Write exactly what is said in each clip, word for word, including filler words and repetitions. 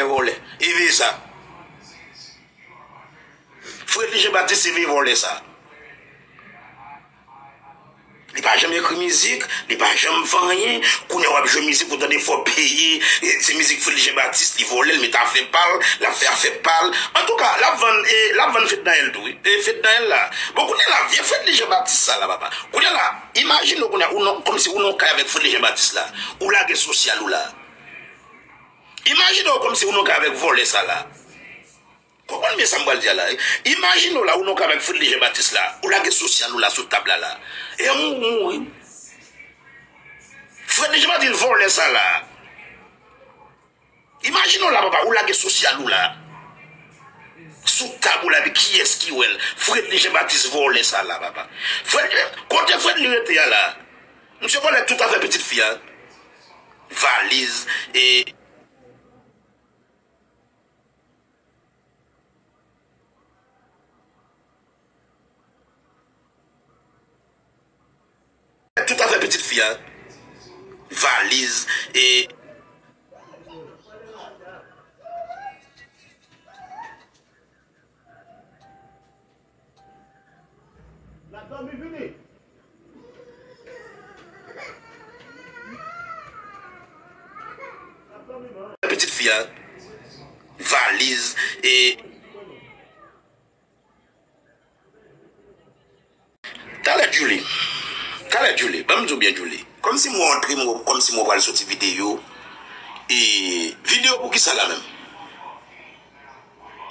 vòlè. E veye sa. Fredly Jean Baptiste, e veye vòlè sa. Li pa janm ekri mizik, li pa janm fè anyen. Kounye a w ap jwe mizik, ou tande fò peye. E, se mizik Fredly Jean Baptiste, li vòlè, li mete afè pa l, l ap fè afè pa l. Antouka, l ap vann, e, l ap vann Fednaelle tou, wi. E, Fednaelle la. Bon, kounye a la, vye Fredly Jean Baptiste sa la, papa. Kounye a la, imajine w kounye a, ou nan, kòmsi ou nan kay avèk Fredly Jean Baptiste la. Ou lage sosyal ou la. Imajine w kòmsi ou nan kay avèk vòlè sa la. Konprann byen sa m pral di a la, wi. Imajine w la, ou nan kay avèk Fredly Jean Baptiste la. Ou lage sosyal ou la sou tab la la. E ou mouri. Fredly Jean Baptiste vòlè sa la. Imajine w la, papa, ou lage sosyal ou la. Sou tab ou la, epi kiyès ki wè l? Fredly Jean Baptiste vòlè sa la, papa. Fredly, kote Fredly rete a la? Misye vòlè tout afè pitit fi a. Valiz, e tout afè pitit fi a, valiz, e pitit fi a, valiz, e Talè Djouly, talè Djouly, ban m di w byen Djouly. Kòmsi m wè w antre, m wè, kòmsi m wè w pral soti videyo. E videyo poukisa la menm?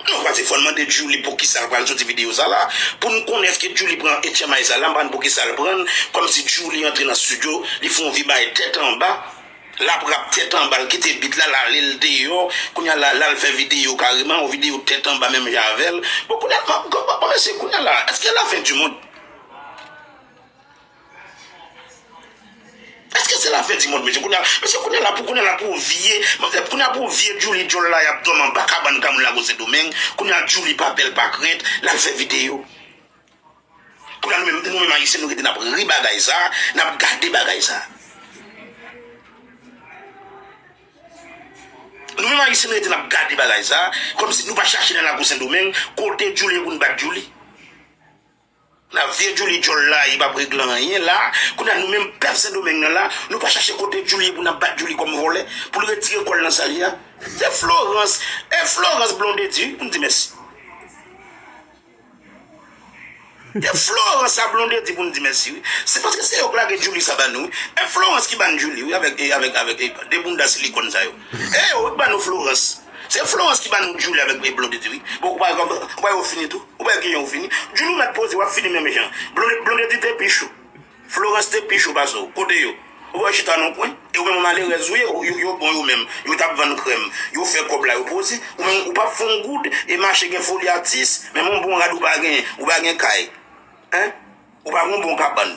Non, pase fò n mande Djouly poukisa l pral soti videyo sa la. Pou n konnen èske Djouly pran H M I sa la, m pa konn poukisa l pran l. Kòmsi Djouly antre nan estidyo, li fè yon vye bagay tèt anba. L ap rap tèt anba, l kite beat la, l ale l deyò. Kounye a la, l al fè videyo kareman, yon videyo tèt anba menm jan avè l. Bon, kounye a, bon, bon, bon, mesye, kounye a la, èske la fen di mond? Èske se la fen di mond, mesye? Kounye a, mesye, kounye a la, pou kounye a la, pou vye, kounye a pou vye Djouly djòl la, y ap dòmi anba kabann granmoun Lago Sendomeng. Kounye a Djouly pa pè, l pa krent, l al fè videyo. Kounye a nou menm, nou menm Ayisyen, nou rete n ap ri bagay sa, n ap gade bagay sa. Nou menm Ayisyen, nou rete n ap gade bagay sa, kòmsi nou pa chache nan Lago Sendomeng, kote Djouly ye pou n bat Djouly. N ap vye Djouly djòl la, li p ap regle anyen la. Kounye a nou menm pèp Sendomeng nan la, nou pa chache kote Djouly ye pou n ap bat Djouly kòm vòlè, pou l retire kò l nan sa l ye a. Se Florence, e Florence Blondedy, wi, pou n di mèsi. E Florence a Blondedy pou n di mèsi, wi. Se paske se yo k lage Djouly sa ba nou, wi. E Florence ki ba n Djouly, wi, avèk, e, avèk, avèk, e, de bounda silikòn sa yo. E yo, wi, k ba nou Florence. Se Florence ki ba nou Djouly avèk, e, Blondedy, wi. Bon, ou pa, ou pa yo fini tou. Ou pa yo ki jan ou fini. Djouly ou mèt poze, w ap fini menm jan. Blonde, Blondedy te pi cho. Florence te pi cho pase w. Kote yo? Ou wè chita nan kwen? E ou menm ou malerèz ou ye, yo, yo bon yo menm. Yo t ap vann krèm. Yo fè kòb la, yo poze. Ou menm ou p ap fè yon goud e mache gen foli atis. Menm yon bon rad ou pa gen, ou pa gen kay. Hein? Ou pa gen yon bon kabann.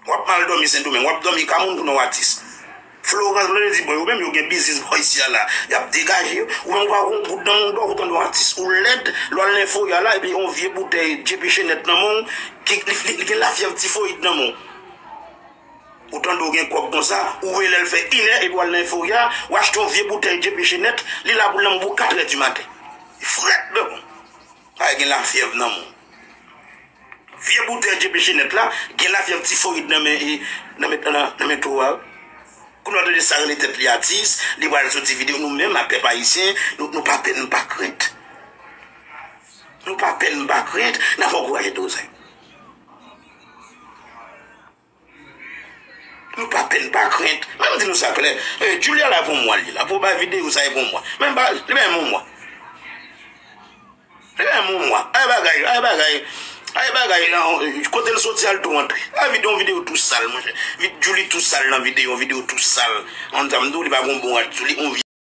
W ap mal dòmi Sendomeng, w ap dòmi ka moun pou non atis. Florence Blondedy, bon, yo menm yo gen biznis bò isi a la. Y ap degaje yo. Ou menm ou pa gen yon goud nan men w, ou tande yon atis, ou lèd, lè w al nan Euphoria la, epi yon vye boutèy J P Chenet nan men w, ki, li, li, li gen lafyèv tifoyid nan men w. Ou tande w gen kòb konsa, ou veye lè l fè inè, epi w al nan Euphoria, ou achte yon vye boutèy J P Chenet, li la pou l nan men w pou katrè di maten. Li frèt, men bon. Pa gen lafyèv nan men w. Vye boutèy J P Chenet la, gen lafyèv tifoyid nan men, e, nan men, nan, nan men twa a. Kounye a w tande sa rele tèt li atis, li pral soti videyo, nou menm a pèp ayisyen, nou, nou pa pè, nou pa krent. Nou pa pè, nou pa krent, n ap ankouraje Dozay. Nou pa pè, nou pa krent. Men m di nou sa klè. E, Djouly a la pou mwa li la. Pou bay videyo sa e pou mwa. Men ba, li bay mwa. Li bay mwa. Ay bagay, ay bagay. Ay bagay, nan, kote l soti al tou antre. Ay videyo, yon videyo tou sal, monchè. Djouly tou sal nan videyo, yon videyo tou sal. An tann di w, li pa gon bon rad sou li, yon